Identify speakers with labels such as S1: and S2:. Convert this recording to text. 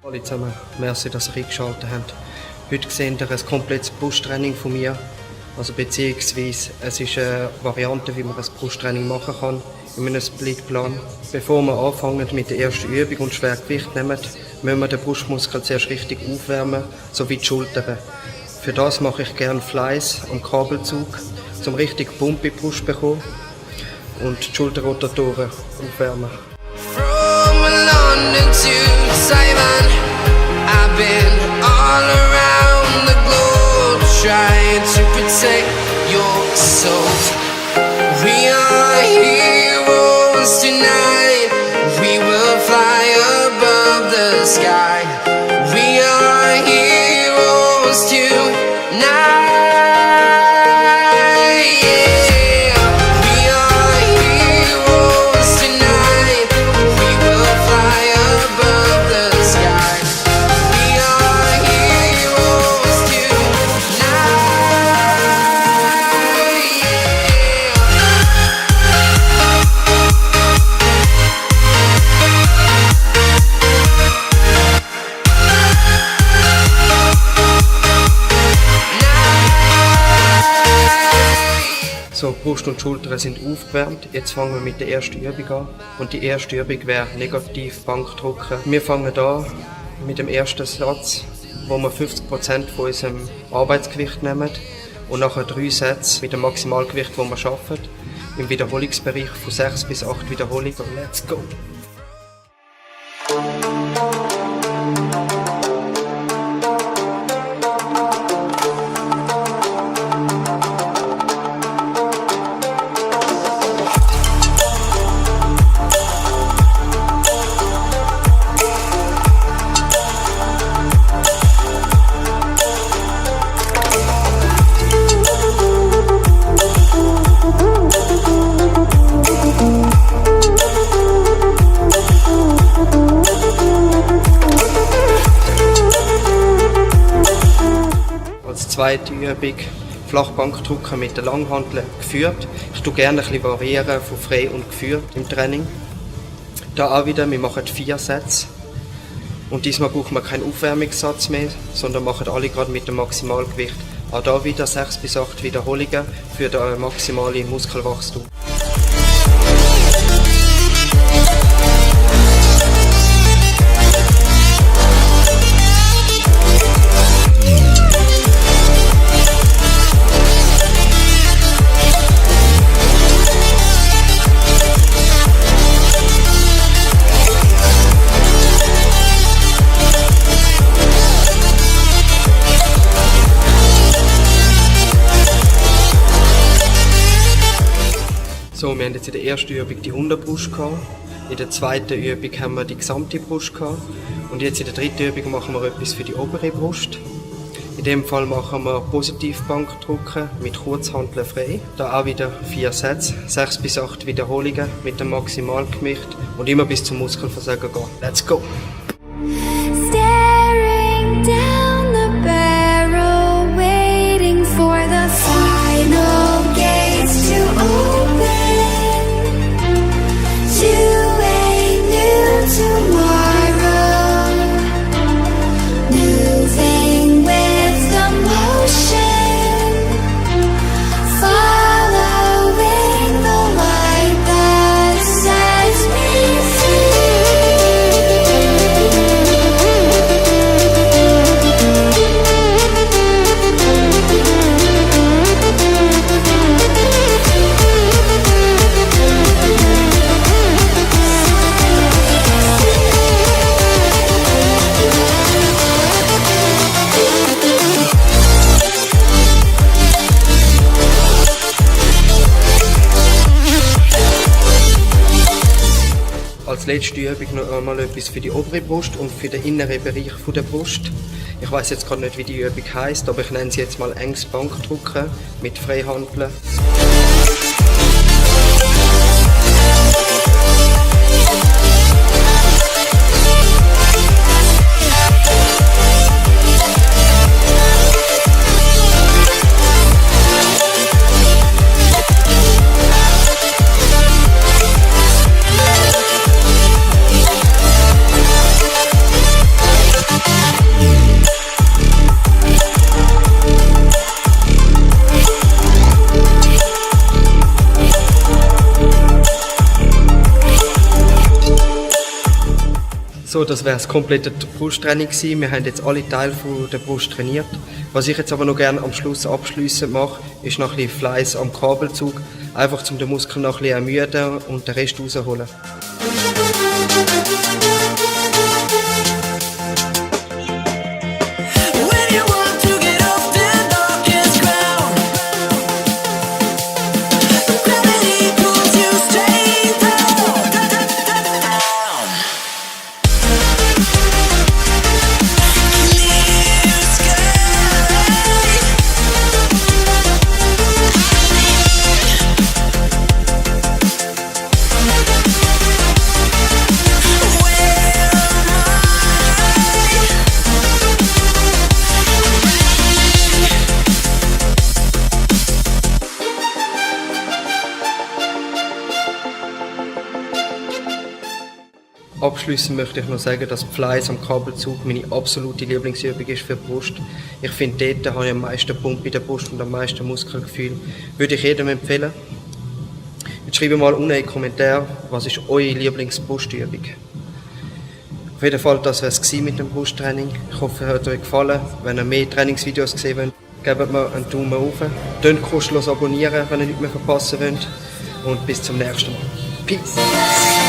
S1: Hallo zusammen, merci, dass ihr eingeschaltet habt. Heute seht ihr ein komplettes Brusttraining von mir. Also beziehungsweise es ist eine Variante, wie man das Brusttraining machen kann, in einem Splitplan. Bevor wir anfangen mit der ersten Übung und Schwergewicht nehmen, müssen wir den Brustmuskel zuerst richtig aufwärmen, sowie die Schultern. Für das mache ich gerne Fleiß am Kabelzug, um richtig Pumpe in die Brust zu bekommen und die Schulterrotatoren aufwärmen.
S2: From London to Taiwan, I've been all around the globe trying to protect your soul. We are heroes tonight, we will fly above the sky. We are heroes tonight.
S1: So, Brust und Schultern sind aufgewärmt. Jetzt fangen wir mit der ersten Übung an. Und die erste Übung wäre negativ Bankdrücken. Wir fangen an mit dem ersten Satz, wo wir 50% von unserem Arbeitsgewicht nehmen. Und nachher 3 Sätze mit dem Maximalgewicht, das wir schaffen. Im Wiederholungsbereich von 6 bis 8 Wiederholungen. So, let's go! Zweite Übung, Flachbankdrücken mit der Langhantel geführt. Ich tue gerne ein bisschen variieren von frei und geführt im Training. Da auch wieder, wir machen 4 Sätze. Und diesmal brauchen wir keinen Aufwärmungssatz mehr, sondern machen alle gerade mit dem Maximalgewicht. Auch da wieder 6 bis 8 Wiederholungen für das maximale Muskelwachstum. So, wir haben jetzt in der ersten Übung die Unterbrust gehabt, in der zweiten Übung haben wir die gesamte Brust gehabt und jetzt in der dritten Übung machen wir etwas für die obere Brust. In dem Fall machen wir Positivbankdrücken mit Kurzhanteln frei. Da auch wieder 4 Sätze, 6 bis 8 Wiederholungen mit dem Maximalgewicht und immer bis zum Muskelversagen gehen. Let's go!
S3: Staring down the barrel, waiting for the final gates to open.
S1: Als letzte Übung noch einmal etwas für die obere Brust und für den inneren Bereich der Brust. Ich weiß jetzt gerade nicht, wie die Übung heisst, aber ich nenne sie jetzt mal enges Bankdrücken mit Freihanteln. So, das wäre das komplette Brusttraining gewesen. Wir haben jetzt alle Teile von der Brust trainiert. Was ich jetzt aber noch gerne am Schluss abschliessend mache, ist noch ein bisschen Fleiß am Kabelzug. Einfach um den Muskel noch ein bisschen ermüden und den Rest rausholen. Abschließend möchte ich noch sagen, dass Fleiß am Kabelzug meine absolute Lieblingsübung ist für die Brust. Ich finde, dort habe ich am meisten Pump in der Brust und am meisten Muskelgefühl. Würde ich jedem empfehlen. Jetzt schreibe mal unten in die Kommentare, was ist eure Lieblingsbrustübung. Auf jeden Fall, das wäre es mit dem Brusttraining. Ich hoffe, es hat euch gefallen. Wenn ihr mehr Trainingsvideos sehen wollt, gebt mir einen Daumen hoch. Könnt kostenlos abonnieren, wenn ihr nichts mehr verpassen wollt. Und bis zum nächsten Mal. Peace!